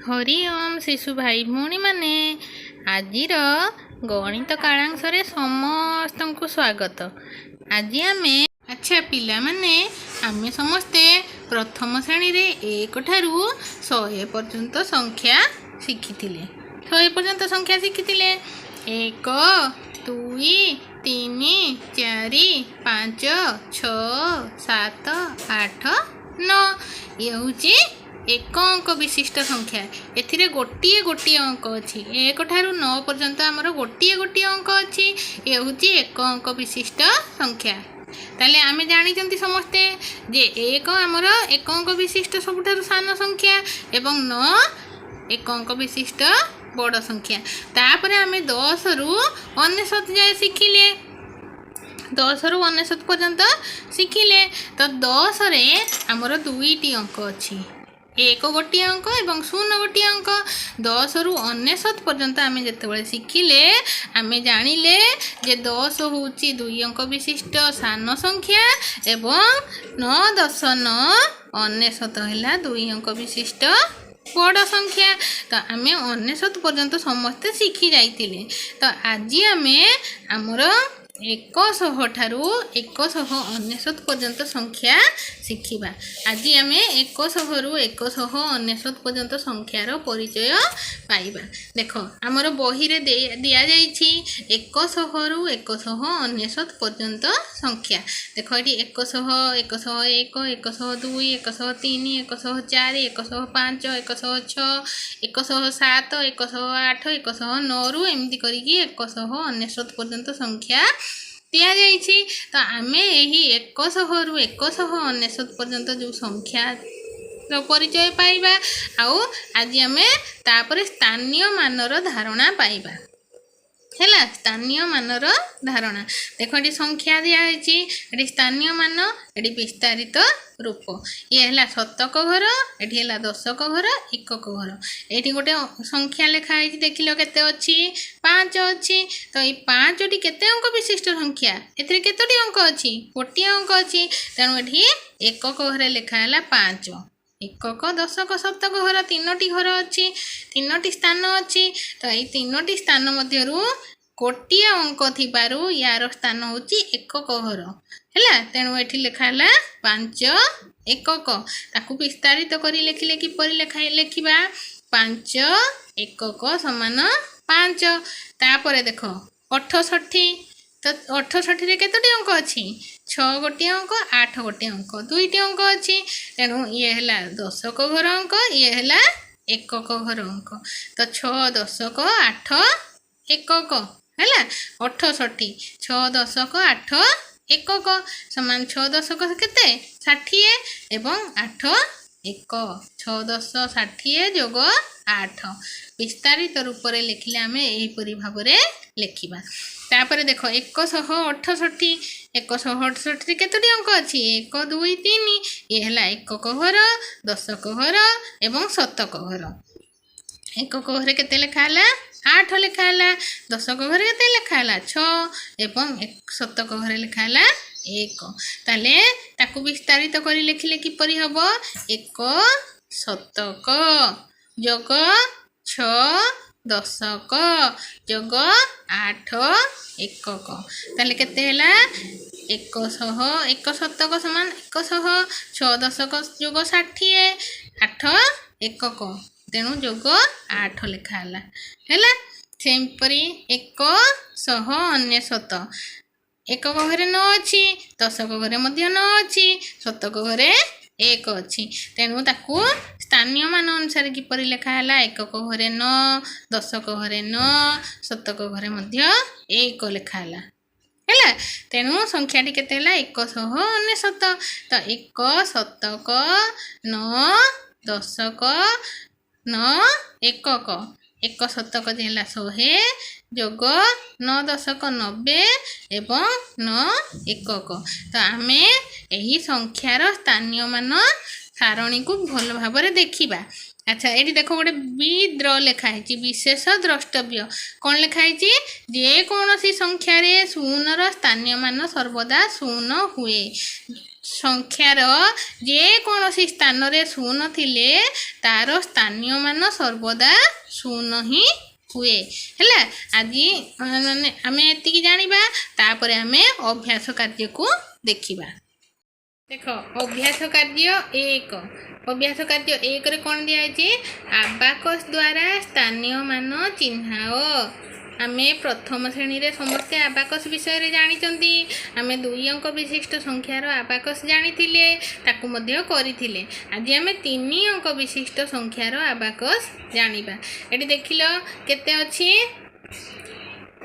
ହରି ଓମ୍ ଶିଶୁ ଭାଇ ଭଉଣୀମାନେ, ଆଜିର ଗଣିତ କାଳାଂଶରେ ସମସ୍ତଙ୍କୁ ସ୍ୱାଗତ। ଆଜି ଆମେ, ଆଚ୍ଛା ପିଲାମାନେ, ଆମେ ସମସ୍ତେ ପ୍ରଥମ ଶ୍ରେଣୀରେ 1 ଠାରୁ 100 ପର୍ଯ୍ୟନ୍ତ ସଂଖ୍ୟା ଶିଖିଥିଲେ। 100 ପର୍ଯ୍ୟନ୍ତ ସଂଖ୍ୟା ଶିଖିଥିଲେ। 1, 2, 3, 4, 5, 6, 7, 8, 9। ଇଏ ହେଉଛି ଏକ ଅଙ୍କ ବିଶିଷ୍ଟ ସଂଖ୍ୟା। ଏଥିରେ ଗୋଟିଏ ଗୋଟିଏ ଅଙ୍କ ଅଛି। 1 ଠାରୁ 9 ପର୍ଯ୍ୟନ୍ତ ଆମର ଗୋଟିଏ ଗୋଟିଏ ଅଙ୍କ ଅଛି। ଇଏ ହେଉଛି ଏକ ଅଙ୍କ ବିଶିଷ୍ଟ ସଂଖ୍ୟା। ତାହେଲେ ଆମେ ଜାଣିଛନ୍ତି ସମସ୍ତେ ଯେ 1 ଆମର ଏକ ଅଙ୍କ ବିଶିଷ୍ଟ ସବୁଠାରୁ ସାନ ସଂଖ୍ୟା ଏବଂ 9 ଏକ ଅଙ୍କ ବିଶିଷ୍ଟ ବଡ଼ ସଂଖ୍ୟା। ତାପରେ ଆମେ 10ରୁ 99 ଯାଏ ଶିଖିଲେ। 10ରୁ 99 ପର୍ଯ୍ୟନ୍ତ ଶିଖିଲେ। ତ 10ରେ ଆମର ଦୁଇଟି ଅଙ୍କ ଅଛି, 1 ଗୋଟିଏ ଅଙ୍କ ଏବଂ 0 ଗୋଟିଏ ଅଙ୍କ। 10ରୁ 99 ପର୍ଯ୍ୟନ୍ତ ଆମେ ଯେତେବେଳେ ଶିଖିଲେ, ଆମେ ଜାଣିଲେ ଯେ 10 ହେଉଛି ଦୁଇ ଅଙ୍କ ବିଶିଷ୍ଟ ସାନ ସଂଖ୍ୟା ଏବଂ 9 10 9 99 ହେଲା ଦୁଇ ଅଙ୍କ ବିଶିଷ୍ଟ ବଡ଼ ସଂଖ୍ୟା। ତ ଆମେ 99 ପର୍ଯ୍ୟନ୍ତ ସମସ୍ତେ ଶିଖି ଯାଇଥିଲେ। ତ ଆଜି ଆମେ ଆମର 100 ଠାରୁ 199 ପର୍ଯ୍ୟନ୍ତ ସଂଖ୍ୟା ଶିଖିବା। ଆଜି ଆମେ 100ରୁ 199 ପର୍ଯ୍ୟନ୍ତ ସଂଖ୍ୟାର ପରିଚୟ ପାଇବା। ଦେଖ, ଆମର ବହିରେ ଦିଆଯାଇଛି 100ରୁ 199 ପର୍ଯ୍ୟନ୍ତ ସଂଖ୍ୟା। ଦେଖ, ଏଠି 100, 101, 102, 103, 104, 105, 106, 107, 108, 109ରୁ ଏମିତି କରିକି 199 ପର୍ଯ୍ୟନ୍ତ ସଂଖ୍ୟା ଦିଆଯାଇଛି। ତ ଆମେ ଏହି 100ରୁ 199 ପର୍ଯ୍ୟନ୍ତ ଯେଉଁ ସଂଖ୍ୟାର ପରିଚୟ ପାଇବା ଆଉ ଆଜି ଆମେ ତାପରେ ସ୍ଥାନୀୟ ମାନର ଧାରଣା ପାଇବା। ହେଲା, ସ୍ଥାନୀୟ ମାନର ଧାରଣା। ଦେଖ, ଏଠି ସଂଖ୍ୟା ଦିଆହେଇଛି, ଏଠି ସ୍ଥାନୀୟ ମାନ, ଏଠି ବିସ୍ତାରିତ ରୂପ। ଇଏ ହେଲା ଶତକ ଘର, ଏଠି ହେଲା ଦଶକ ଘର, ଏକକ ଘର। ଏଇଠି ଗୋଟେ ସଂଖ୍ୟା ଲେଖା ହେଇଛି। ଦେଖିଲ, କେତେ ଅଛି? 5 ଅଛି। ତ ଏଇ 5ଟି କେତେ ଅଙ୍କ ବିଶିଷ୍ଟ ସଂଖ୍ୟା? ଏଥିରେ କେତୋଟି ଅଙ୍କ ଅଛି? ଗୋଟିଏ ଅଙ୍କ ଅଛି। ତେଣୁ ଏଠି ଏକକ ଘରେ ଲେଖା ହେଲା 5। ଏକକ, ଦଶକ, ଶତକ ଘର, ତିନୋଟି ଘର ଅଛି, ତିନୋଟି ସ୍ଥାନ ଅଛି। ତ ଏଇ ତିନୋଟି ସ୍ଥାନ ମଧ୍ୟରୁ ଗୋଟିଏ ଅଙ୍କ ଥିବାରୁ ୟାର ସ୍ଥାନ ହେଉଛି ଏକକ ଘର। ହେଲା, ତେଣୁ ଏଠି ଲେଖା ହେଲା 5 ଏକକ। ତାକୁ ବିସ୍ତାରିତ କରି ଲେଖିଲେ କିପରି ଲେଖିବା? 5 ଏକକ ସମାନ 5। ତାପରେ ଦେଖ, 68। ତ 68ରେ କେତୋଟି ଅଙ୍କ ଅଛି? 6 ଗୋଟିଏ ଅଙ୍କ, 8 ଗୋଟିଏ ଅଙ୍କ, ଦୁଇଟି ଅଙ୍କ ଅଛି। ତେଣୁ ଇଏ ହେଲା ଦଶକ ଘର ଅଙ୍କ, ଇଏ ହେଲା ଏକକ ଘର ଅଙ୍କ। ତ 6 ଦଶକ, 8 ଏକକ ହେଲା 68। 6 ଦଶକ 8 ଏକକ ସମାନ 6 ଦଶକ କେତେ? 60 ଏବଂ 8 ଏକ। 6 ଦଶ 60 ଯୋଗ 8। ବିସ୍ତାରିତ ରୂପରେ ଲେଖିଲେ ଆମେ ଏହିପରି ଭାବରେ ଲେଖିବା। ତାପରେ ଦେଖ, 168। 168ରେ କେତୋଟି ଅଙ୍କ ଅଛି? 1, 2, 3। ଇଏ ହେଲା ଏକକ ଘର, ଦଶକ ଘର ଏବଂ ଶତକ ଘର। ଏକକ ଘରେ କେତେ ଲେଖା ହେଲା? 8 ଲେଖା ହେଲା। ଦଶକ ଘରେ କେତେ ଲେଖା ହେଲା? 6 ଏବଂ ଶତକ ଘରେ ଲେଖା ହେଲା 1। ତାହେଲେ ତାକୁ ବିସ୍ତାରିତ କରି ଲେଖିଲେ କିପରି ହେବ? 1 ଶତକ ଯୋଗ 6 ଦଶକ ଯୋଗ 8 ଏକକ। ତାହେଲେ କେତେ ହେଲା? 100। 1 ଶତକ ସମାନ 100। 6 ଦଶକ ଯୋଗ 60, 8 ଏକକ, ତେଣୁ ଯୋଗ 8 ଲେଖା ହେଲା। ହେଲା, ସେହିପରି 199। ଏକକ ଘରେ 9 ଅଛି, ଦଶକ ଘରେ ମଧ୍ୟ 9 ଅଛି, ଶତକ ଘରେ 1 ଅଛି। ତେଣୁ ତାକୁ ସ୍ଥାନୀୟ ମାନ ଅନୁସାରେ କିପରି ଲେଖା ହେଲା? ଏକକ ଘରେ 9, ଦଶକ ଘରେ 9, ଶତକ ଘରେ ମଧ୍ୟ 1 ଲେଖା ହେଲା। ହେଲା, ତେଣୁ ସଂଖ୍ୟାଟି କେତେ ହେଲା? 199। ତ 1 ଶତକ, 9 ଦଶକ, 9 ଏକକ। 1 ଶତକ ଯେ ହେଲା 100, ଯୋଗ 9 ଦଶକ 90 ଏବଂ 9 ଏକକ। ତ ଆମେ ଏହି ସଂଖ୍ୟାର ସ୍ଥାନୀୟ ମାନ ସାରଣୀକୁ ଭଲ ଭାବରେ ଦେଖିବା। ଆଚ୍ଛା, ଏଠି ଦେଖ, ଗୋଟେ ବି ଦ୍ର ଲେଖା ହେଇଛି, ବିଶେଷ ଦ୍ରଷ୍ଟବ୍ୟ। କ'ଣ ଲେଖା ହେଇଛି? ଯେକୌଣସି ସଂଖ୍ୟାରେ 0ର ସ୍ଥାନୀୟ ମାନ ସର୍ବଦା 0 ହୁଏ। ସଂଖ୍ୟାର ଯେକୌଣସି ସ୍ଥାନରେ ଶୂନ ଥିଲେ ତାର ସ୍ଥାନୀୟ ମାନ ସର୍ବଦା ଶୂନ ହିଁ ହୁଏ। ହେଲା, ଆଜି ମାନେ ଆମେ ଏତିକି ଜାଣିବା, ତାପରେ ଆମେ ଅଭ୍ୟାସ କାର୍ଯ୍ୟକୁ ଦେଖିବା। ଦେଖ, ଅଭ୍ୟାସ କାର୍ଯ୍ୟ 1। ଅଭ୍ୟାସ କାର୍ଯ୍ୟ 1ରେ କ'ଣ ଦିଆଯାଇଛି? ଆବାକସ୍ ଦ୍ୱାରା ସ୍ଥାନୀୟ ମାନ ଚିହ୍ନାଅ। ଆମେ ପ୍ରଥମ ଶ୍ରେଣୀରେ ସମସ୍ତେ ଆବାକସ୍ ବିଷୟରେ ଜାଣିଛନ୍ତି। ଆମେ 2 ଅଙ୍କ ବିଶିଷ୍ଟ ସଂଖ୍ୟାର ଆବାକସ୍ ଜାଣିଥିଲେ, ତାକୁ ମଧ୍ୟ କରିଥିଲେ। ଆଜି ଆମେ 3 ଅଙ୍କ ବିଶିଷ୍ଟ ସଂଖ୍ୟାର ଆବାକସ୍ ଜାଣିବା। ଏଠି ଦେଖିଲ କେତେ ଅଛି?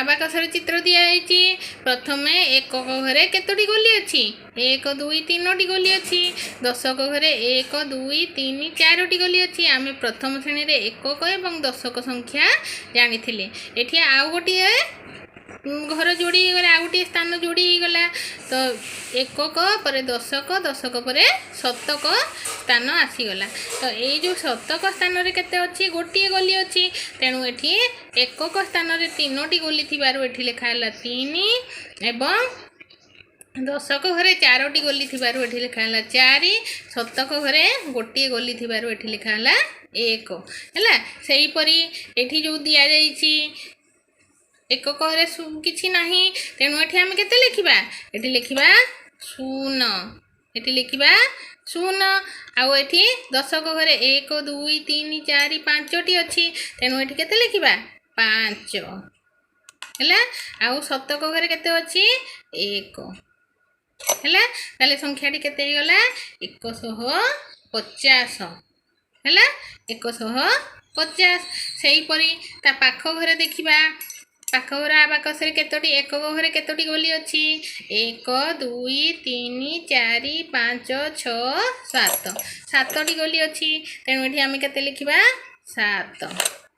ଆବାକସର ଚିତ୍ର ଦିଆଯାଇଛି। ପ୍ରଥମେ ଏକକ ଘରେ କେତୋଟି ଗୋଲି ଅଛି? 1, 2, 3ଟି ଗୋଲି ଅଛି। ଦଶକ ଘରେ 1, 2, 3, 4ଟି ଗୋଲି ଅଛି। ଆମେ ପ୍ରଥମ ଶ୍ରେଣୀରେ ଏକକ ଏବଂ ଦଶକ ସଂଖ୍ୟା ଜାଣିଥିଲେ। ଏଠି ଆଉ ଗୋଟିଏ ଘର ଯୋଡ଼ି ହେଇଗଲା, ଆଉ ଗୋଟିଏ ସ୍ଥାନ ଯୋଡ଼ି ହେଇଗଲା। ତ ଏକକ ପରେ ଦଶକ, ଦଶକ ପରେ ଶତକ ସ୍ଥାନ ଆସିଗଲା। ତ ଏଇ ଯେଉଁ ଶତକ ସ୍ଥାନରେ କେତେ ଅଛି? ଗୋଟିଏ ଗୋଲି ଅଛି। ତେଣୁ ଏଠି ଏକକ ସ୍ଥାନରେ 3ଟି ଗୋଲି ଥିବାରୁ ଏଠି ଲେଖା ହେଲା 3 ଏବଂ ଦଶକ ଘରେ 4ଟି ଗୋଲି ଥିବାରୁ ଏଠି ଲେଖା ହେଲା 4, ଶତକ ଘରେ ଗୋଟିଏ ଗୋଲି ଥିବାରୁ ଏଠି ଲେଖା ହେଲା 1। ହେଲା, ସେହିପରି ଏଠି ଯେଉଁ ଦିଆଯାଇଛି ଏକକ ଘରେ କିଛି ନାହିଁ, ତେଣୁ ଏଠି ଆମେ କେତେ ଲେଖିବା? ଏଠି ଲେଖିବା 0। ଏଠି ଲେଖିବା 0। ଆଉ ଏଠି ଦଶକ ଘରେ 1, 2, 3, 4, 5ଟି ଅଛି, ତେଣୁ ଏଠି କେତେ ଲେଖିବା? 5। ହେଲା, ଆଉ ଶତକ ଘରେ କେତେ ଅଛି? 1। ହେଲା, ତାହେଲେ ସଂଖ୍ୟାଟି କେତେ ହେଇଗଲା? 150। ହେଲା, 150। ସେହିପରି ତା ପାଖ ଘରେ ଦେଖିବା। ପାଖ ଘର ଆବାକସରେ କେତୋଟି, ଏକକ ଘରେ କେତୋଟି ଗୋଲି ଅଛି? 1, 2, 3, 4, 5, 6, 7। 7ଟି ଗୋଲି ଅଛି, ତେଣୁ ଏଠି ଆମେ କେତେ ଲେଖିବା? 7।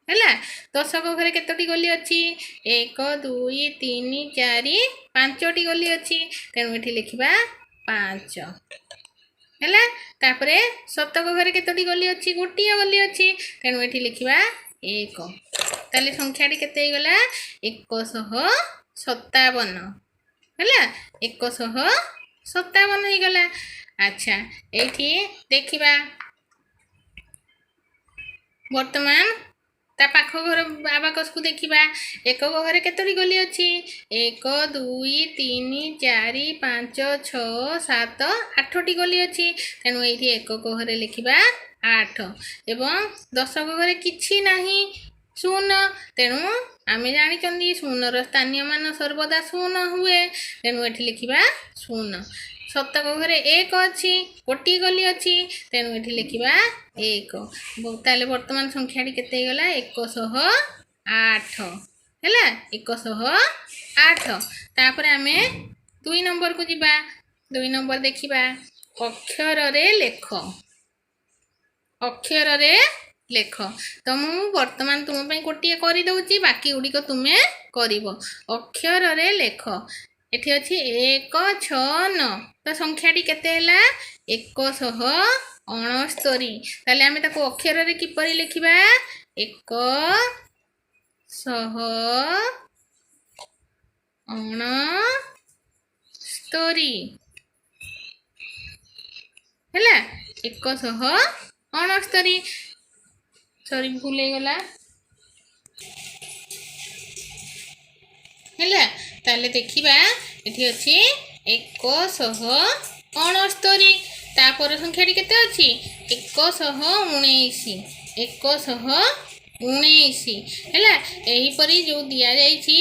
ହେଲା, ଦଶକ ଘରେ କେତୋଟି ଗୋଲି ଅଛି? 1, 2, 3, 4, 5ଟି ଗୋଲି ଅଛି, ତେଣୁ ଏଠି ଲେଖିବା 5। ହେଲା, ତାପରେ ଶତକ ଘରେ କେତୋଟି ଗୋଲି ଅଛି? ଗୋଟିଏ ଗୋଲି ଅଛି, ତେଣୁ ଏଠି ଲେଖିବା 1। ତାହେଲେ ସଂଖ୍ୟାଟି କେତେ ହେଇଗଲା? 157। ହେଲା, 157 ହେଇଗଲା। ଆଚ୍ଛା, ଏଇଠି ଦେଖିବା ବର୍ତ୍ତମାନ ତା ପାଖ ଘର ଆବାକସକୁ ଦେଖିବା। ଏକକ ଘରେ କେତୋଟି ଗୋଲି ଅଛି? 1, 2, 3, 4, 5, 6, 7, 8ଟି ଗୋଲି ଅଛି, ତେଣୁ ଏଇଠି ଏକକ ଘରେ ଲେଖିବା 8। ଏବଂ ଦଶକ ଘରେ କିଛି ନାହିଁ, 0। ତେଣୁ ଆମେ ଜାଣିଛନ୍ତି ଶୂନର ସ୍ଥାନୀୟ ମାନ ସର୍ବଦା 0 ହୁଏ, ତେଣୁ ଏଠି ଲେଖିବା 0। ଶତକ ଘରେ 1 ଅଛି, ଗୋଟିଏ ଗୋଲି ଅଛି, ତେଣୁ ଏଠି ଲେଖିବା 1। ତାହେଲେ ବର୍ତ୍ତମାନ ସଂଖ୍ୟାଟି କେତେ ହେଇଗଲା? 108। ହେଲା, 108। ତାପରେ ଆମେ 2 ନମ୍ବରକୁ ଯିବା। 2 ନମ୍ବର ଦେଖିବା, ଅକ୍ଷରରେ ଲେଖ। ଅକ୍ଷରରେ ଲେଖ। ତ ମୁଁ ବର୍ତ୍ତମାନ ତୁମ ପାଇଁ ଗୋଟିଏ କରିଦେଉଛି, ବାକି ଗୁଡ଼ିକ ତୁମେ କରିବ। ଅକ୍ଷରରେ ଲେଖ। ଏଠି ଅଛି 1, 6, 9। ତ ସଂଖ୍ୟାଟି କେତେ ହେଲା? 169। ତାହେଲେ ଆମେ ତାକୁ ଅକ୍ଷରରେ କିପରି ଲେଖିବା? 169। ହେଲା, 169। ସରି, ଭୁଲ ହେଇଗଲା। ହେଲା, ତାହେଲେ ଦେଖିବା ଏଠି ଅଛି 169। ତାପର ସଂଖ୍ୟାଟି କେତେ ଅଛି? 119। 119। ହେଲା, ଏହିପରି ଯେଉଁ ଦିଆଯାଇଛି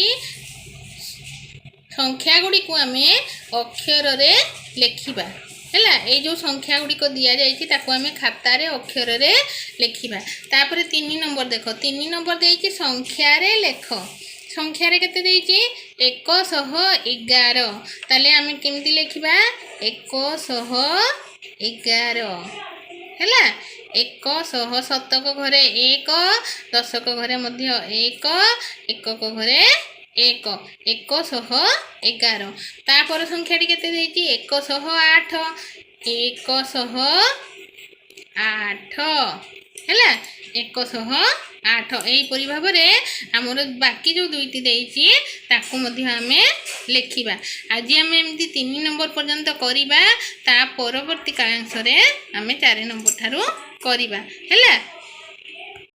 ସଂଖ୍ୟା ଗୁଡ଼ିକୁ ଆମେ ଅକ୍ଷରରେ ଲେଖିବା। ହେଲା, ଏଇ ଯେଉଁ ସଂଖ୍ୟା ଗୁଡ଼ିକ ଦିଆଯାଇଛି ତାକୁ ଆମେ ଖାତାରେ ଅକ୍ଷରରେ ଲେଖିବା। ତାପରେ 3 ନମ୍ବର ଦେଖ। 3 ନମ୍ବର ଦେଇଛି ସଂଖ୍ୟାରେ ଲେଖ। ସଂଖ୍ୟାରେ କେତେ ଦେଇଛି? 111। ତାହେଲେ ଆମେ କେମିତି ଲେଖିବା? 111। ହେଲା, 100, ଶତକ ଘରେ 1, ଦଶକ ଘରେ ମଧ୍ୟ 1, ଏକକ ଘରେ 1, 111। ତାପର ସଂଖ୍ୟାଟି କେତେ ଦେଇଛି? 108। 108। ହେଲା, 108। ଏହିପରି ଭାବରେ ଆମର ବାକି ଯେଉଁ 2ଟି ଦେଇଛି ତାକୁ ମଧ୍ୟ ଆମେ ଲେଖିବା। ଆଜି ଆମେ ଏମିତି 3 ନମ୍ବର ପର୍ଯ୍ୟନ୍ତ କରିବା। ତା ପରବର୍ତ୍ତୀ କାଳାଂଶରେ ଆମେ 4 ନମ୍ବର ଠାରୁ କରିବା। ହେଲା?